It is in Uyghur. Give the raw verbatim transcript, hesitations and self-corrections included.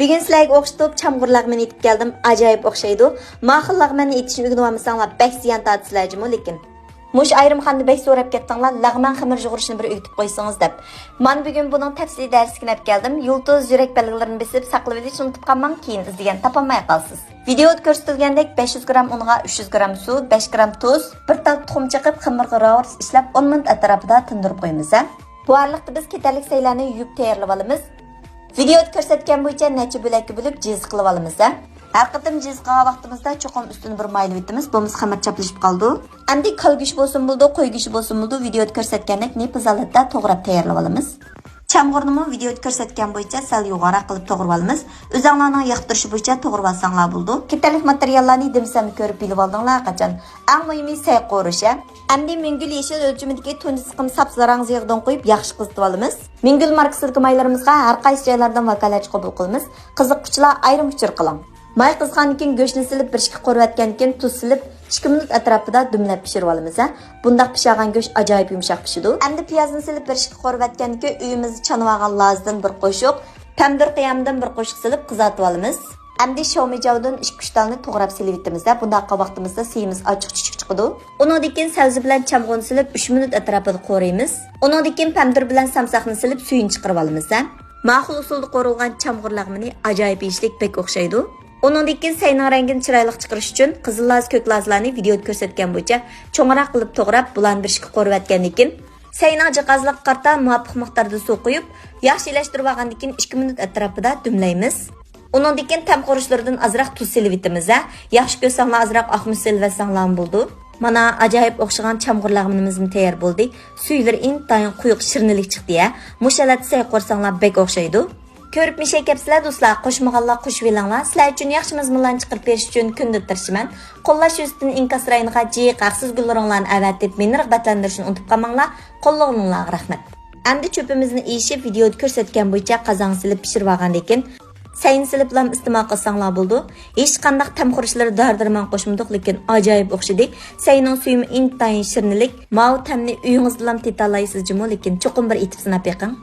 بۈگۈن سىلەرگە ئوخشىتىپ چامغۇر لەغمىنى ئېتىپ كەلدىم. ئاجايىپ ئوخشايدۇ. ماخىل لەغمەننى ئېتىشنى ئۆگىنىۋالمىساڭلار بەك زىيان تارتىسىلەر جۇمۇ لېكىن. مۇشۇ ئايرىم خانىدا بەك سوراپ كەتتىڭلار، لەغمەن خېمىر يۇغۇرۇشنى بىر ئۆگىتىپ قويسىڭىز دەپ. مانا بۈگۈن بۇنىڭ تەپسىلىي دەرسلىكىنى ئەپ كەلدىم. يۇلتۇز، يۈرەك بەلگىلىرىنى بېسىپ ساقلىۋېلىشنى ئۇنتۇپ قالماڭ، كېيىن ئىزدىگەن تاپالماي قالىسىز. ۋىدېئودا كۆرسىتىلگەندەك بەش يۈز گرام ئۇنغا ئۈچ يۈز گرام سۇ، بەش گرام تۇز، بىر تال تۇخۇم چېقىپ خېمىرغا راۋۇرۇس ئىشلەپ ئون مىنۇت ئەتراپىدا تىندۇرۇپ قويىمىز ھە. بۇ ئارىلىقتا بىز كېتەرلىك سەيلەرنى يۇيۇپ تەييارلىۋالىمىز. ۋىدېئودا كۆرسەتكەن بويىچە نەچچە بۆلەككە بۆلۈپ جىزا قىلىۋالىمىز ھە. ھەر قېتىم جىزا قىلغان ۋاقتىمىزدا چوقۇم ئۈستىنى بىر مايلىۋېتىمىز، بولمىسا خېمىر چاپلىشىپ قالىدۇ. ئەمدى كالا گۆشى بولسىمۇ بولىدۇ، قوي گۆشى بولسىمۇ بولىدۇ، ۋىدېئودا كۆرسەتكەندەك نېپىز ھالەتتە توغراپ تەييارلىۋالىمىز. چامغۇرنىمۇ ۋىدېئودا كۆرسەتكەن بويىچە سەل يوغانراق قىلىپ توغرىۋالىمىز. ئۆزۈڭلارنىڭ ياقتۇرۇشى بويىچە توغرىۋالساڭلار بولىدۇ. كېتەرلىك ماتېرىياللارنى دېمىسەممۇ كۆرۈپ بىلىۋالدىڭلار ھەرقاچان. ئەڭ مۇھىمى سەي قورۇش ھە. ئەمدى مىڭگۈل يېشىل ئۆلچىمىدىكى تۇنجى سىقىم ساپساراڭ يىغدىن قويۇپ ياخشى قىزىتىۋالىمىز. مىڭگۈل ماركىسىدىكى مايلىرىمىزغا ھەر قايسى جايلاردىن ۋاكالەتچى قوبۇل قىلىمىز. قىزىققۇچىلار ئايرىم ئۇچۇر قىلىڭ. ماي قىزغاندىن كېيىن گۆشنى سېلىپ بىر ئىككى قورۇۋەتكەندىن كېيىن تۇز سېلىپ ئىككى مىنۇت ئەتراپىدا دۈملەپ پىشۇرۇۋالىمىز ھە. بۇنداق پىشۇرغان گۆش ئاجايىپ يۇمشاق پىشىدۇ. ئەمدى پىيازنى سېلىپ بىر ئىككى قورۇۋەتكەندىن كېيىن ئۆيىمىزدە چانىۋالغان لازدىن بىر قوشۇق، پەمىدۇر قىيامىدىن بىر قوشۇق سېلىپ قىزارتىۋالىمىز. ئەمدى شاۋمىجاۋدىن ئىككى ئۈچ دانىنى توغراپ سېلىۋېتىمىز ھە. بۇنداق قىلغان ۋاقتىمىزدا سۈيىمىز ئاچچىق چۈچۈك چىقىدۇ. ئۇنىڭدىن كېيىن سەۋزە بىلەن چامغۇرنى سېلىپ ئۈچ مىنۇت ئەتراپىدا قورۇيمىز. ئۇنىڭدىن كېيىن پەمىدۇر بىلەن سامساقنى سېلىپ سۈيىنى چىقىرىۋالىمىز ھە. ماخۇل ئۇسۇلدا قورۇلغان چامغۇر لەغمىنى ئاجايىپ يېيىشلىك بەك ئوخشايدۇ. ئۇنىڭدىن كېيىن سەينىڭ رەڭگىنى چىرايلىق چىقىرىش ئۈچۈن قىزىل لاز، كۆك لازلارنى ۋىدېئودا كۆرسەتكەن بويىچە چوڭراق قىلىپ توغراپ، بۇلارنى بىر ئىككى قورۇۋەتكەندىن كېيىن، سەينىڭ جىقازلىقىغا قارىتا مۇۋاپىق مىقداردا سۇ قۇيۇپ، ياخشى ئىلەشتۈرۈۋالغاندىن كېيىن ئىككى مىنۇت ئەتراپىدا دۈملەيمىز. ئۇنىڭدىن كېيىن تەم قورۇشلىرىدىن ئازراق تۇز سېلىۋېتىمىز ھە. ياخشى كۆرسەڭلار ئازراق ئاقمۇچ سېلىۋەتسەڭلارمۇ بولىدۇ. مانا ئاجايىپ ئوخشىغان چامغۇر لەغمىنىمىزمۇ تەييار بولدى. سۈيلىرى ئىنتايىن قويۇق شىرنىلىك چىقتى ھە. مۇشۇ ھالەتتە سەي قورساڭلار بەك ئوخشايدۇ. كۆرۈپ مىشەي كەپسىلە دوستلار، قوشمىغانلار قوشۇۋېلىڭلار. سىلەر ئۈچۈن ياخشى مەزمۇنلارنى چىقىرىپ بېرىش ئۈچۈن كۈندە تىرىشىمەن. قوللاش يۈزىسىدىن ئىنكاس رايونىغا جىق ھەقسىز گۈللىرىڭلارنى ئەۋەتىپ، مېنى رىغبەتلەندۈرۈشنى ئۇنتۇپ قالماڭلار. قوللىغىنىڭلارغا رەھمەت. ئەمدى چۆپىمىزنى ئېشىپ، ۋىدېئودا كۆرسەتكەن بويىچە قازانغا سېلىپ پىشۇرۇۋالغاندىن كېيىن، سەينى سېلىپلام ئىستېمال قىلساڭلار بولىدۇ. ھېچقانداق تەم خۇرۇچلىرى، دارى-دەرمان قوشمىدۇق، لېكىن ئاجايىپ ئوخشىدى. سەينىڭ سۈيىمۇ ئىنتايىن شىرنىلىك. ماۋۇ تەمنى ئۆيىڭىزدىلام تېتىيالايسىز جۇمۇ، لېكىن چوقۇم بىر ئېتىپ سىناپ بېقىڭ.